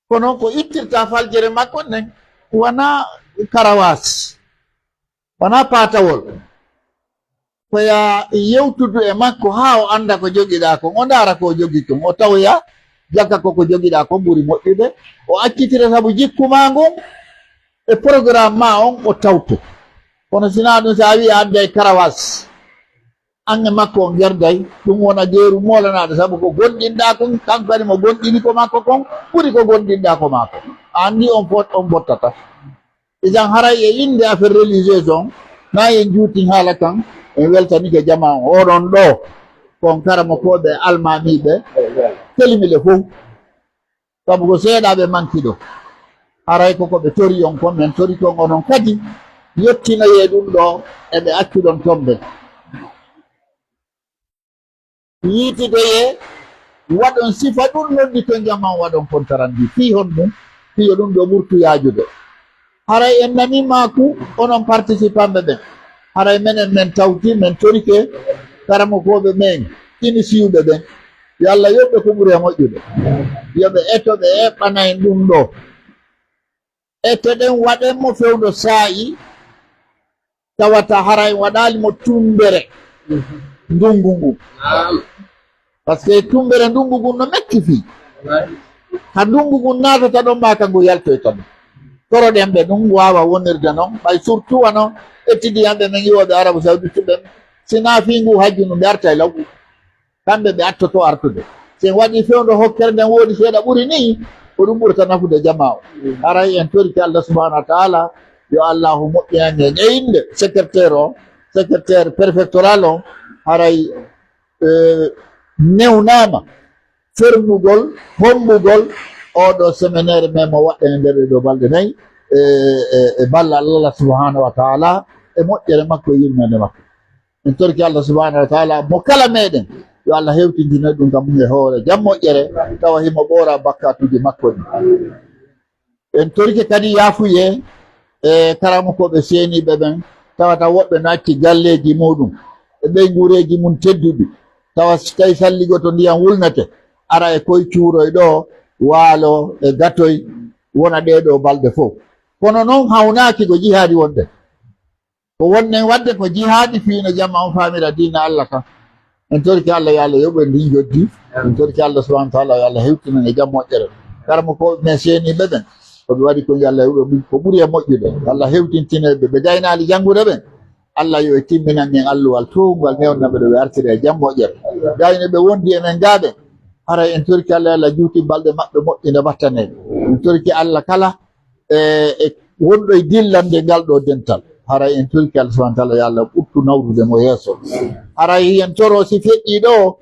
Kono ko ittirta faljere makko nden, wonaa karawaas. Wonaa paatawol. Ko yaa yewtudu e makko haa o annda ko jogiɗaa kon, o ndaara ko o jogii kon, o tawoya jaka ko ko jogiɗaa kon ɓuri moƴƴude, o accitira sabu jikku maa ngun e programme maa on o tawto. Kono sinaa ɗum, so a wii a adday karawaas, an e makko on gerday, ɗum wona geeru moolanaaɗo, sabu ko gonɗinɗaa kon, kanko kadi mo gonɗini ko makko kon, ɓuri ko gonɗinɗaa ko maa kon. A anndi on fof on bottata. Idan haray e innde affaire religieuse on, na en juutin haala kan, en weltanike jamaa on. Oɗon ɗo, ko on karamokooɓe, almaamiiɓe, telimile fof. Sabu ko seeɗa ɓe manki ɗo. Haray ko ko ɓe tori on kon, men tori kon onon kadi, yottinoyee ɗum ɗo, e ɓe accuɗon tombe. Yiititoyee, waɗon sifa ɗum, noddi to jamaa on, waɗon kontarandi. Fii honɗum? Fii yo ɗum ɗo ɓurtu yaajude. Haray en nanii maaku, onon participanɓe ɓen. Haray menen men tawti, men torike karamokooɓe men, inisiyuɓe ɓen. Yo Allah yoɓ ɓe ko ɓuri e moƴƴude. Yo ɓe eto, ɓe eɓɓana en ɗum ɗo. Etoɗen, waɗen mo fewndo saa'i, tawata haray waɗaali mo tumbere ndungu ngun. Naam. Parce que tumbere ndungu ngun no metti fii. Wallahi. Ka ndungu ngun naatata ɗon, maa ka ngu yaltoyta ɗon. Toroɗen ɓe ɗum waawa wonirde non. Ɓay surtout wano étudiant ɓe men iwooɓe Arabu Saoudite ɓen, si naa fii ngu hajju ndu, ɓe artay law. Kamɓe ɓe attoto artude. Si en waɗii fewndo hokkere nden woodi seeɗa ɓuri nii, ko ɗum ɓurata nafude jamaa o. Haray en torike Allah subhanahu wa ta'ala, yo Allahu moƴƴinan en e innde secrétaire o, secrétaire préfectoral o, haray, eh, newnaama fermugol, hommbugol oɗo séminaire men mo waɗɗen e nder ɗee ɗoo balɗe nayi, e, e, e ballal Allah subhanahu wa ta'ala, e moƴƴere makko e yurmeende makko. En torki Allah subhanahu wa ta'ala, mo kala meɗen, yo Allah hewtintine ɗum kam e hoore jam moƴƴere, tawa himo ɓoora bakkatuuji makko ɗin. En torike kadi yaafuye e karamokooɓe seeniiɓe ɓen, tawata woɓɓe no acci galleeji muɗum e ɓeynguureeji mum tedduɗi, tawa si tawi salligo to ndiyam wulnete, ara e koy cuuroy ɗo, waalo e gatoy, wona ɗee ɗoo balɗe fof. Kono noon hawnaaki ko jihaadi wonde. Ko wonɗen waɗde ko jihaadi fii no jamaa on faamira diina Allah kan. En torki Allah, yo Allah yoɓu en ndin joddi. En torki Allah subhanahu wa ta'ala, yo Allah hewtinan e jam moƴƴere. Karamokooɓe men seeniiɓe ɓen, ko ɓe waɗi kon, yo Allah yoɓu ɓe ko ɓuri e moƴƴude. Allah hewtintine ɓe, ɓe gaynaali janngude ɓen. Allah yo e timminan en alluwal toowngal newnanɓe ɗo ɓe artira e jam moƴƴere. Gayno ɓe wondi e men gaa ɓen, haray en torki Allah, yo Allah juuti balɗe maɓɓe moƴƴina battane. En torki Allah kala e, e wonɗo e dillande ngal ɗo dental. Haray en torki Allah subhanahu wa ta'ala, yo Allah ɓurtu nawrude mo yeeso. Haray en toro si feƴƴi ɗo,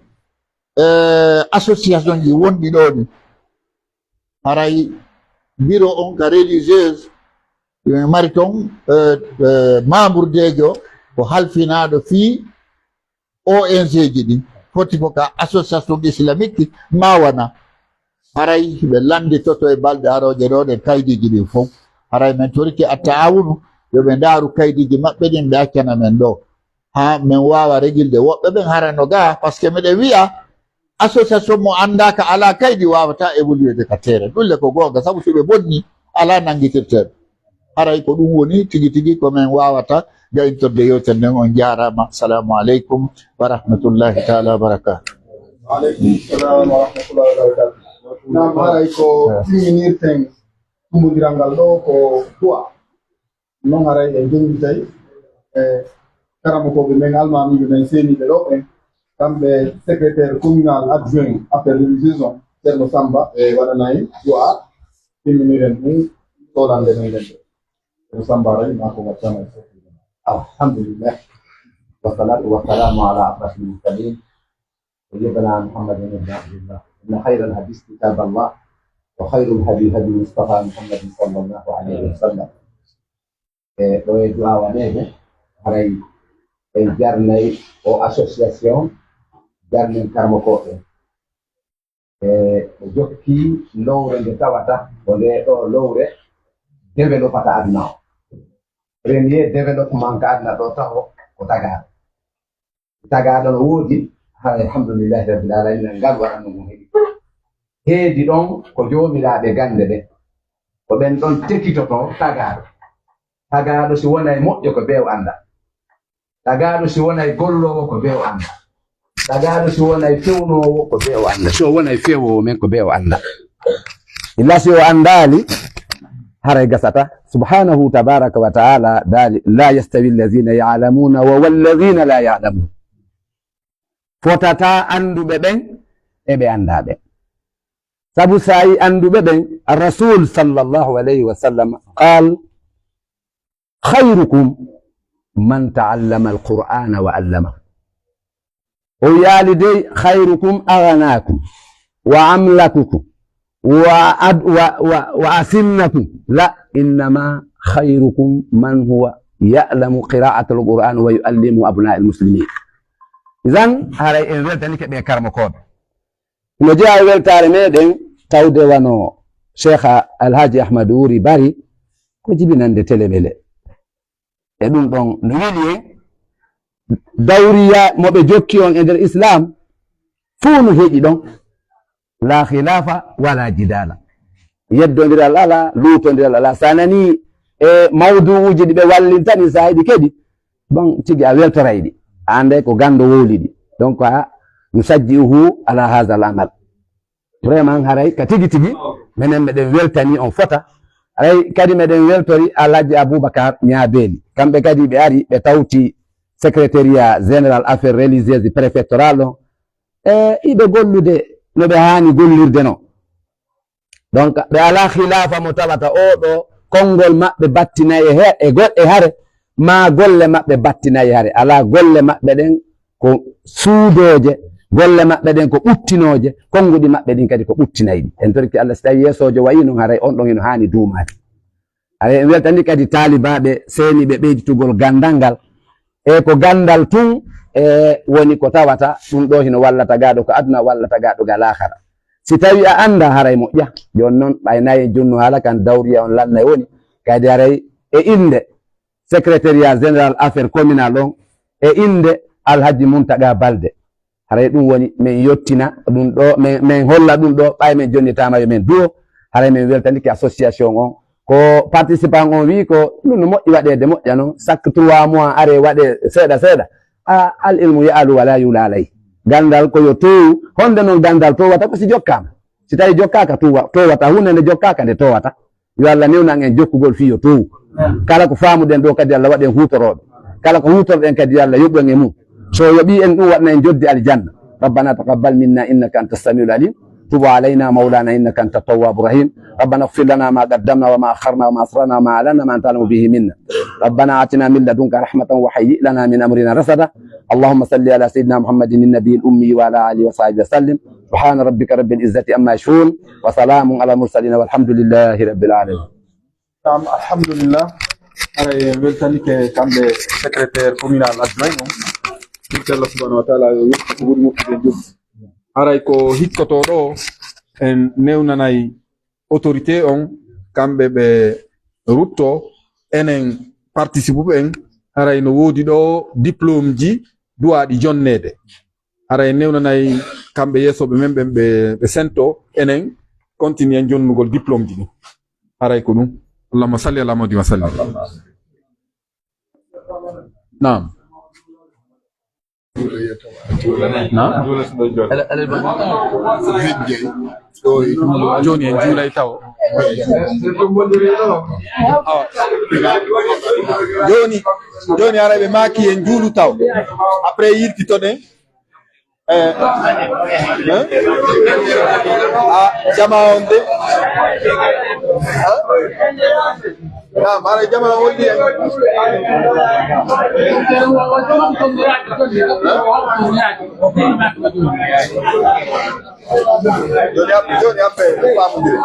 e, association ji wonɗi ɗo ɗi. Haray biro on ka religieuse, e, mari ton, e, e, membre dejo ko halfinaaɗo fii O N G ji ɗin, foti ko ka association islamique ma wona. Haray ɓe lannditoto e balɗe arooje ɗo ɗen kaydiiji ɗin fof. Haray men torike attaawunu, yo ɓe ndaaru kaydiiji maɓɓe ɗin, ɓe accana men ɗo. Haa men waawa regilde woɓɓe ɓen hara no gaa, parce que miɗen wi'a association mo anndaaka, alaa kaydi, waawataa évoluer de ka terrain. Ɗum le ko goonga, sabu si ɓe bonni, alaa nanngitirteeɗo. Haray ko ɗum woni tigi tigi ko men waawata gayintorde yewtere nden. On jaaraama. Salaamu aleykum wa rahmatullahi taala wa barakaatu. Wa aleykum salam wa rahmatullahi wa barakatuh. Naam, haray ko timminirten tummbondiral ngal ɗo ko du'a. Non haray en jonnitay e karamokooɓe men, almaamiiɓe men seeniiɓe ɗo ɓen, kamɓe secrétaire communal adjoint affaires religieuses on, Ceerno Samba, e waɗanay du'a, timminiren ɗum soolande men nden. Ceerno Samba, aray, maa ko wattama e secrétaire. الحمد لله، والصلاة والسلام على أشرف المرسلين، سيدنا محمد بن عبد الله. إن خير الحديث كتاب الله، وخير الهدي هدي مصطفى محمد صلى الله عليه وسلم. E ɗo e du'a waɗeede, haray en jarnay o association, jarnen karmokooɓe. E o jokki lowre nde tawata ko nde ɗo lowre développata aduna o. Premier développement ka aduna ɗo taho ko tagaaɗo. Tagaaɗo no woodi, haray alhamdulillahi rabbil alamin, ngal waɗanno mo heɓi. Heedi ɗon ko joomiraaɓe gannde ɗe, ko ɓen ɗon tekitoto tagaaɗo. Tagaaɗo si wonay moƴƴo ko ɓe o annda. Tagaaɗo si wonay golloowo ko ɓe o annda. Tagaaɗo si wonay fewnoowo ko ɓe o annda. Si o wonay fewoowo men ko ɓe o annda. Illa si o anndaali, haray gasata. Subhanahu tabaraka wa ta'ala daali, "La yastawi alladhina ya'lamuna wa walladhina la ya'lamun." Fotata annduɓe ɓen e ɓe annda ɓen. Sabu sa'i annduɓe ɓen, Rasul sallallahu alayhi wa sallam qaal, "Khayrukum man ta'allama al-Qur'ana wa allama." O yaali dey, "Khayrukum aghnakum wa amlakukum wa ad-, wa, wa, wa asinnakum." La, "Innama khayrukum man huwa ya'lamu qira'atal Qur'an wa yu'allimu abna'al muslimin." Idan, haray en weltanike ɓe karmokooɓe. No jeyaa e weltaare meɗen tawde wano Cheikh Alhaji Ahmadu Wuri Bari ko jibinande teleɓele. E ɗum ɗon no weli en dawriya mo ɓe jokki on e nder Islam fuu no heƴi ɗon. La khilafa wala jidala. Yeddondiral ala, luutondiral ala. Sa nani e mawduuji ɗi ɓe wallintani sa heɗi kadi, bon, tigi a weltoray ɗi. A annday ko ganndo wowli ɗi. Donc, a, nusajji'uhu ala hadha al amal. Vraiment, haray ka tigi tigi, menen meɗen weltani on fota. Haray kadi meɗen weltori Alhaji Aboubacar Ñaabeeli. Kamɓe kadi ɓe ari, ɓe tawti secrétariat général affaires religieuses préfectoral ɗon. E, iɓe gollude no ɓe haani gollirde no. Donc, ɓe alaa khilaafa mo tawata oo ɗoo konngol maɓɓe battinay e he-, e go-, e hare, maa golle maɓɓe battinay e hare. Alaa, golle maɓɓe ɗen ko suudooje, golle maɓɓe ɗen ko ɓuttinooje, konnguɗi maɓɓe ɗin kadi ko ɓuttinayɗi. En torike Allah, si tawii yeesoojo wayii non, haray on ɗon hino haani duumaade. Haray en weltanii kadi taalibaaɓe seeniiɓe ɓeyditugol ganndal ngal. E ko ganndal tun, e, woni ko tawata ɗum ɗoo hino walla tagaaɗo ka aduna, walla tagaaɗo ka laakara. Si tawii a anndaa, haray moƴƴa. Jooni non, ɓay nayi en jonnu haala kan, dawriya on lanna e woni. Kadi haray e innde secrétariat général affaires communales on, e innde Alhaji Muntaga Balde. Haray ɗum woni men yottina ɗum ɗoo, men, men holla ɗum ɗoo, ɓay men jonnitaama yo men duwo. Haray men weltanike association on. Ko participant on wii ko ɗum no moƴƴi waɗeede, moƴƴa non. Chaque trois mois are waɗee seeɗa seeɗa. A, al ilmu ya'lu wa la yu'la alayhi. Ganndal ko yo towu, honde non ganndal towata ko si jokkaama. Si tawii jokkaaka towa-, towata, huunde nde jokkaaka nde towata. Yo Allah newnan en jokkugol fii yo towu. Kala ko faamuɗen ɗoo kadi Allah waɗen huutorooɓe. Kala ko huutorɗen kadi yo Allah yoɓu en e mum. So yoɓii en ɗum waɗana en joddi aljanna. ربنا تقبل منا إنك أنت السميع العليم. تب علينا مولانا إنك أنت التواب الرحيم. ربنا اغفر لنا ما قدمنا وما أخرنا وما أسررنا وما أعلنا وما أنت أعلم به منا. ربنا آتنا من لدنك رحمة وهيئ لنا من أمرنا رشدا. اللهم صل على سيدنا محمد النبي الأمي وعلى آله وصحبه وسلم. سبحان ربك رب العزة عما يصفون. وسلام على المرسلين والحمد لله رب العالمين. Naam, alhamdulillah. Haray en weltanike kamɓe secrétaire communal adjoint on. Irte Allah subhanahu wa ta'ala yo yoɓ ko ɓuri moƴƴude en jokki. Haray ko hikkotoo ɗoo, en newnanay autorité on, kamɓe ɓe ruttoo, enen participe en, haray no woodi ɗoo diplôme ji duwaaɗi jonneede. Haray newnanay kamɓe yeesooɓe men ɓen ɓe, ɓe sento enen continue jonnugol diplôme ji ɗin. Haray ko ɗum. Allahumma salli ala Muhammad wa sallim. Naam. Naam. Jooni en juulay taw. Awa. Jooni, jooni haray ɓe maaki en juulu taw. Après yiltitoɗen. Eh, hein? Ah, jama on de. Hein? Ah, mara jama woni en. Joni appe, joni appe, famudire.